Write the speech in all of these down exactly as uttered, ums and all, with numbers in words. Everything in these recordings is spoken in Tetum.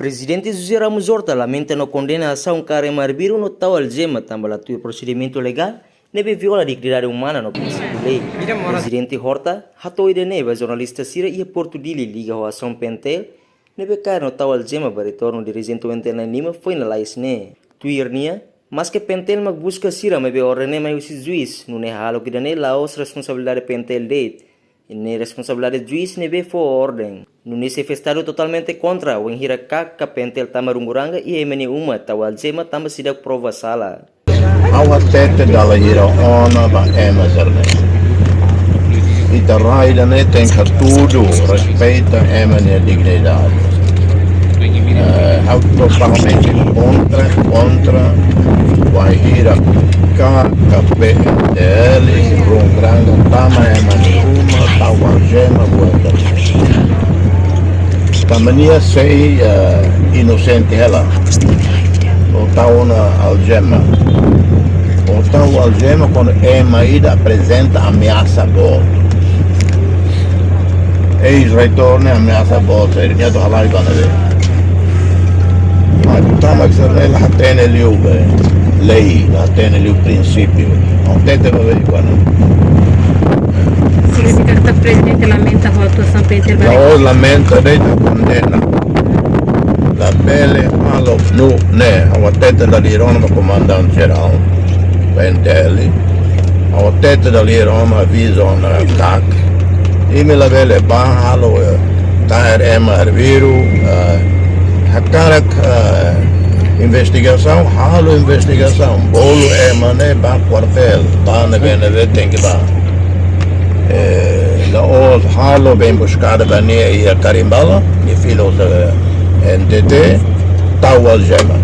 Prezidente José Ramos Horta lamenta no kondena asaun kaer ema arbiru no tau aljema tanba la tuir prosedimentu legál ne'ebé viola dignidade umana no prinsípiu lei. Prezidente Horta hato'o ida-ne'e ba jornalista sira iha Portu Dili liga ho asaun PNTL ne'ebé kaer no tau aljema ba retornu dirijente U N T L na'in-lima foin lalais ne'e. Tuir nia, maske PNTL mak buska sira maibé orden ne'e mai husi juís, nune'e hahalok ida-ne'e la'ós responsabilidade PNTL de'it, ne'e responsabilidade juís ne'ebé fó orden. Nune'e xefe Estadu totalmente kontra wainhira KAK ka PNTL tama runguranga iha ema nia uma tau aljema tanba seidauk prova sala. Ha'u hatete dala hira ona ba ema sira-ne'e. Ita rai ida-ne'e tenke hatudu, respeita ema nia dignidade. Eh, ha'u totalmente kontra, kontra wainhira KAK ka PNTL runguranga tama ema nia uma, tau aljema buat ida. Tanba nia sei, eh, inosente hela. Ou tau ona aljema. Ou tau aljema kuandu ema ida aprezenta ameasa boot. Eis-reitór ne'e ameasa boot, nia atu halai ba ne'ebé. Mas tanba sira-ne'e la hatene liu, eh, lei, la hatene liu prinsípiu. Ha'u hatete ba ne'ebé kuandu. Signifika katak prezidente lamenta ho atuasaun PNTL ba. La'ós lamenta, de'it ita kondena. Labele halo, nune'e ha'u hatete dala hira ona ba komandante jerál PNTL. Ha'u hatete dala hira ona ba vize, eh, KAK. Imi labele bá halo, eh, kaer ema arbiru, eh, hakarak, eh, investigasaun, halo investigasaun. Bolu ema ne'e ba kuartél, ba ne'ebé ne'ebé tenke bá. Eh, la'ós halo been buskada ba nia iha Karimbala, nia fila husi, eh, N T T, tau aljema.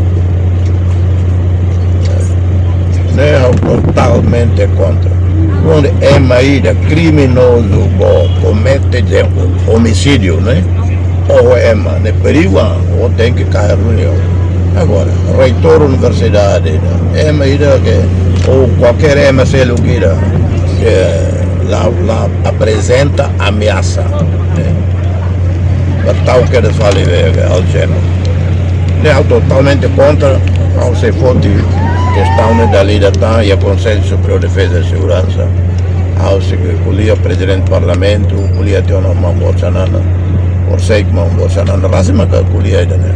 Ne'e ha'u totalmente kontra. Kuandu ema ida kriminozu boot komete de omisídiu, ne'e? Ou ema ne'e perigu, ou tenke kaer reuniaun. Agora, reitór universidade, ne'e? Ema ida ke, ou kualkér ema seluk ida ke la, la aprezenta ameasa, ne'e? Ba tau kedas fali be, be aljema. Ne'e ha'u totalmente kontra, ha'u sei foti kestaun ne'e dala ida tan iha Konsellu Superiór de Defeza i Seguransa. Ha'u sei ko'alia ho prezidente parlamentu, ko'alia tiha ona ho maun boot Xanana. Orsida maun boot Xanana rasik mak ko'alia ida-ne'e.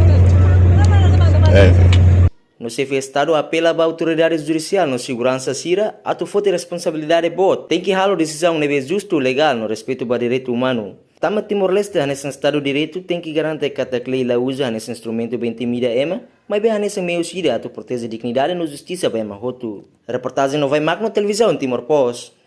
Enfim. No xefe Estadu apela ba autoridade judisiál no seguransa sira atu foti responsabilidade boot, tenke halo desizaun ne'ebé justu, legál no respeitu ba direitu umanu. Tanba Timor-Leste hanesan Estadu direitu tenke garante katak lei la uza hanesan instrumentu ba intimida ema, maibé hanesan meius ida atu proteje dignidade no justisa ba ema hotu. Reportajen Novai Magno, Televizaun Timor Post.